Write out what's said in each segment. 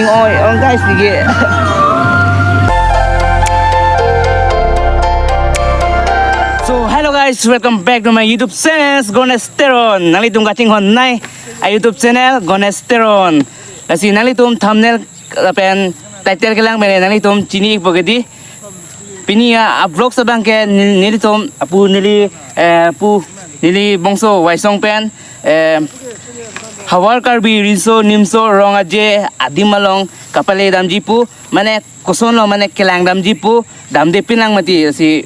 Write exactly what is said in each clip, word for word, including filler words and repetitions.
Oi, ong guys, sige. So, hello guys, welcome back to my YouTube channel, Ganesh Teron. Nanglitum kachinghon nai a YouTube channel, Ganesh Teron. Lasi nanglitum thumbnail lapen title kelang pen nanglitum chini-ikpo kedi. Pini a, a vlogs abang ke nel-, nelitum apu neli, eh, pu neli bongso Waisong pen, eh, Havar Karbi Riso Nimso Rong Aje adim along kapale damji pu, mane kosonlo mane kelang damji pu, damde pinlang mati si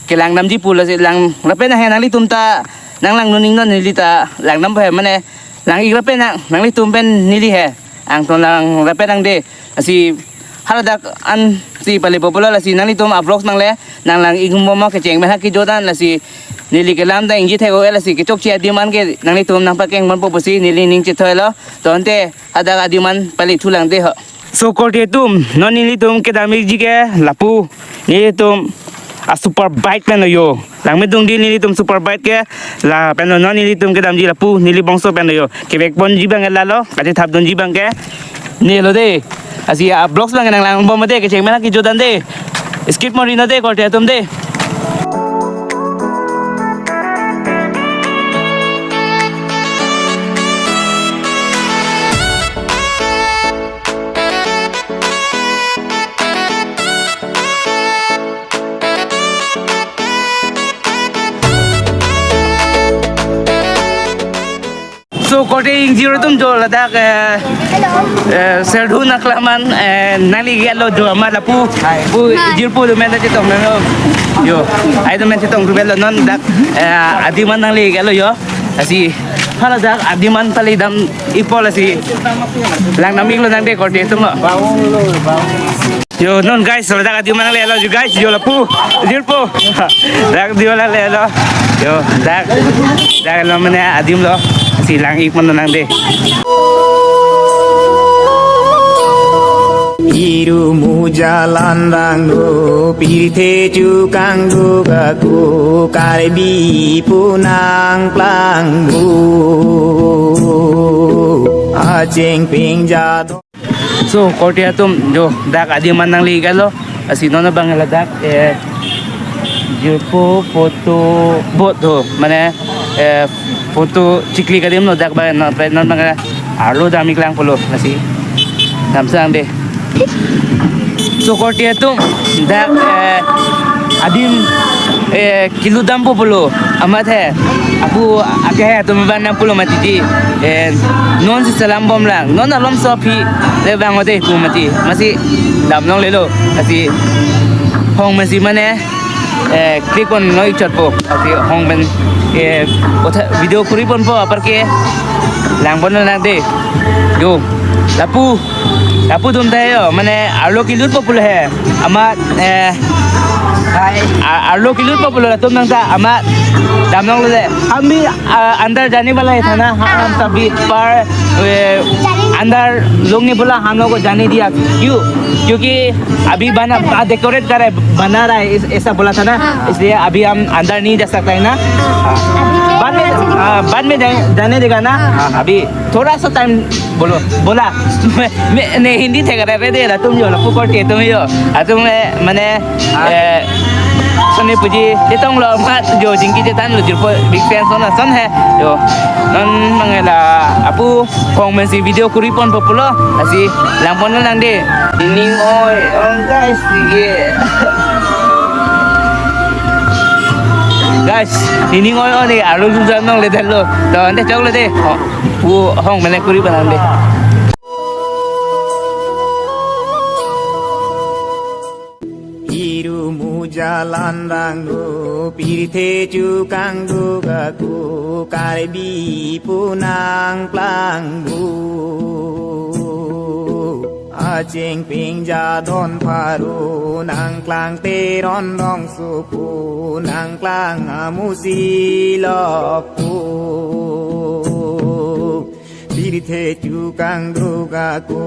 kelang damji pu, lasi lang rapen ahe nanglitum ta nanglang nuning non neli ta lang dam he mane lang-ik rapen nang, nanglitum pen neli he. Angton lang rapen nang de. Lasi haladak an si pale popular lasi nanglitum a vlogs nangle nanglang-ik humbo mo kecheng pen ha kejo dan lasi neli kelam ta ingji thek-o lasi kechokche adim an ke nanglitum nangpakeng ponpo pusi neli ning chethoilo. To ante hadak adim an pale thulang de ho. So korte atum, non nelitum kedam-ikji ke lapu nelitum a super bike pen lo yo. Langmedung di nelitum super bike ke lapen lo non nelitum kedamji lapu neli bongso pen lo yo. Kevek ponji abang ke lalo, kachethap dunji abang ke ne lo de. Lasi a vlogs abang ke nanglang bom de, kecheng pen ha kejo dan de. Skip mori non de korte atum de. So korte ingjir atum jo ladak, eh, eh, Serdhu Naklam an, eh, nangli gelo jo amat lapu, pu, hai, jirpo do menta chetong nanglo. Yo, ai do men chetong rubelo non dak, eh, adim an nangli gelo yo. Lasi haladak adim an pale dam-ikpo lasi lang dam-iklo nang de korte atum lo. Yo non guys, ladak adim an nanglelo yo guys, yo lapu, jirpo. Dak adim an nanglelo. Yo, dak, dak lo mane adim lo. Si lang-ik mano nang de. Irumu jalan rangno, pirthe chukang duk ako, Karbi pu nangplangpo. Acheng peng jadon. So korte atum jo dak adim an nangli gelo. Lasi non abang ladak, eh, jirpo photo booth ho, mane, eh, photo chikli adim lo dak abang non, non abang arlo dam-ik lang pulo lasi. Damsang de. So korte atum dak, eh, adim, eh, kelut dampo pulo amat he. Apu ake he atum abang nangpulo mati di. Eh, non si salam bom lang. Non alom so aphi le bang ode pu mati. Masi dam longlelo. Lasi hong masi mane, eh, click pon noi chotpo. Lasi hong pen, eh, otha video kuri ponpo apar ke lang pon nang de. Yo, lapu, lapu dun ta yo, mane arlo kelutpo pulo he. Amat, eh, hai, a-, arlo kelutpo pulo latum nang ta amat dam longlo de. हम भी, अ, अंदर जाने वाला ही था ना, हाँ, हम सभी पर, अ, अंदर लोग नहीं बोला, हम लोग को जाने दिया। क्यों? क्योंकि अभी बना, आ, डेकोरेट कर रहा है, बना रहा है, इस-, ऐसा बोला था ना, हाँ। इसलिए अभी हम अंदर नहीं जा सकता है ना। हाँ। अभी के बाद में, यहाँ से निकल- हाँ, बाद में जाए-, जाने देगा ना। हाँ। अभी थोड़ा सा टाइम बोलो, बोला। मैं, मैं, नहीं, हिंदी थे कर रहे थे, तुम जो, पुकड़ के तुम जो, आ, तुम, ए, मैंने, ए, soni puji chetong lo mat jo jingki chetan lo jirpo big fan son son he jo non mangela apu kong mensi video kuri ponpo pulo lasi lang pon lang de. Nining oi ong guys, sige. Guys, nining oi ong ni arlo jujam nong le dan lo. To ante chok le de. Oh, pu hong mene kuri banan de. Irumu jalan rangno pirthe chukang duk ako Karbi pu nangplangpo. Acheng peng jadon pharo nangklang Teron rongsopo nangklang amusi lokpo. Pirthe chukang duk ako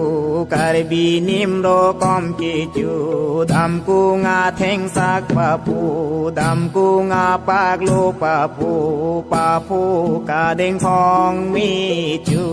Karbi nimro kom kecho damkung athengsak papo damkung apaklo papo papo kadeng phong mecho.